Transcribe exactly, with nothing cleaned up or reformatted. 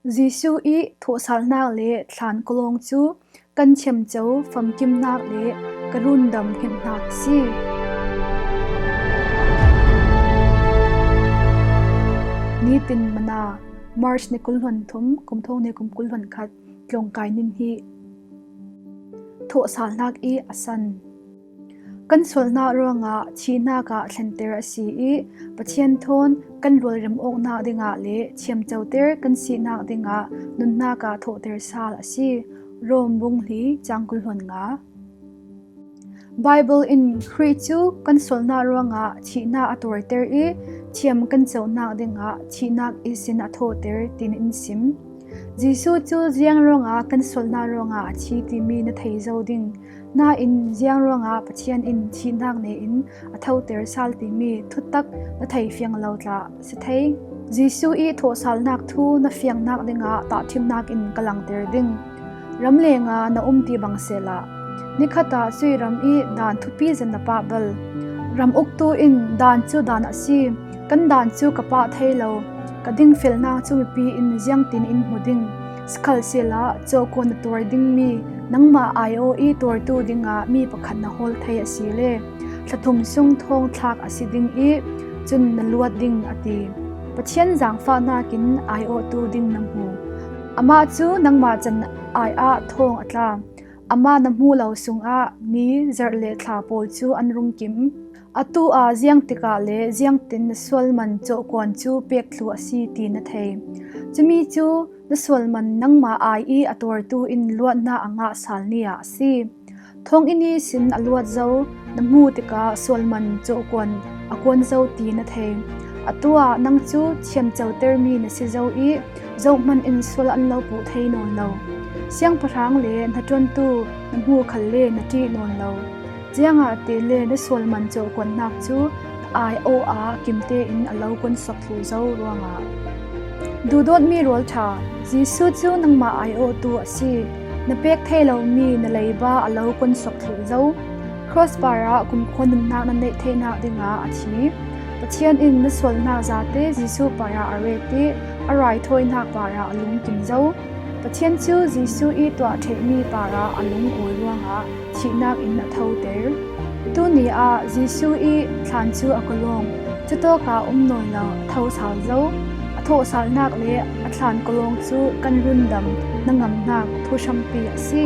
Jesu i thawhsalnak le thlan kawlawng cu kan thiamco famkimnak le ka rundam hnemhnak a si. Nitin Manna, March ni kul hluan thum, kum thawng ni kum kul hluan khat, tlawngkai ni hnih. Thawhsalnak i a san. Kan sualnak ruangah thihnak ah thlenter a si i Pathian thawn kan rualrem awknak dingah le thiamcoter kan sinak dingah nunnak ah thawhter sal a si. Rom bung hli cang kul hluan nga. Baibal in Khrih cu kan sualnak ruangah thihnak a tuarter i thiam kan conak dingah thihnak ihsin a thawhter, tiin in sim. Jesuh cu ziang ruangah kan sualnak ruangah a thi timi na thei zo ding. Nain ziang ruangah Pathian in thihnak ne in a thoter sal timi thutak na thei fiang lo tla si thei. Jesuh i thawhsalnak thu na fiangnak dingah tahṭhimnak in ka langter ding. Ram lenga na um ti bang sehla, nikhat ah cuih ram i dan thupi zet na pah bal. Ram uktu in dan cu dan a si, kan dan cu ka pah thei lo, ka dingfelnak cu mipi in ziangtin in hmu ding? Sikhalsehla cawhkawn na tuar dingmi nangmah aiawh i tuartu dingah mi pakhat na hawl thei a si le, thla thum sung thawngthlak a si ding i cun na luat ding, a ti. Pathian zaangfahnak in aiawhtu ding na hmu. Amah cu nangmah can ai ah thawng a tla. Amah na hmuh lo sungah ni, zarh le thla pawl cu an rung kim. Atu ah ziangtikah le ziangtin na sualman cawhkawn cu pek thlu a si ti na thei. Cumi cu na sualman nangmah ai i a tuartu in luatnak a ngah sal ni ah a si. Thawng in ihsin a luat zo, na hmuh tikah sualman cawhkawn a kuan zo ti na thei. Atu ah nang cu thiamcotermi na si zo i zohhmanh in sual an lo puh thei nawn lo. Siangpahrang le hnaṭuantu na hmuh khalle na ṭih nawn lo. Ziangahtile na sualman cawhkuanhnak cu na aiawh ah kimte in a lo kuansuak thlu zo ruangah. Duhdawtmi rualṭha, Jesuh cu nangmah aiawhtu a si. Na pek thei lomi na leiba a lo kuansuak thlu zo. Cross parah kumkhua nunnak na neih theihnak dingah a thi. Pathian in na sualnak zate Jesuh parah a ret i a raithawinak parah a lungkim zo. Pathian cu Jesuh i tuah ṭhehmi parah a lungawi ruangah thihnak in a thoter. Tuni ah Jesuh i thlan cu a kawlawng, cutawk ah um nawn lo, a thosal zo. A thawhsalnak le a thlan kawlawng cu kan rundam, na ngamnak, thu hrampi a si.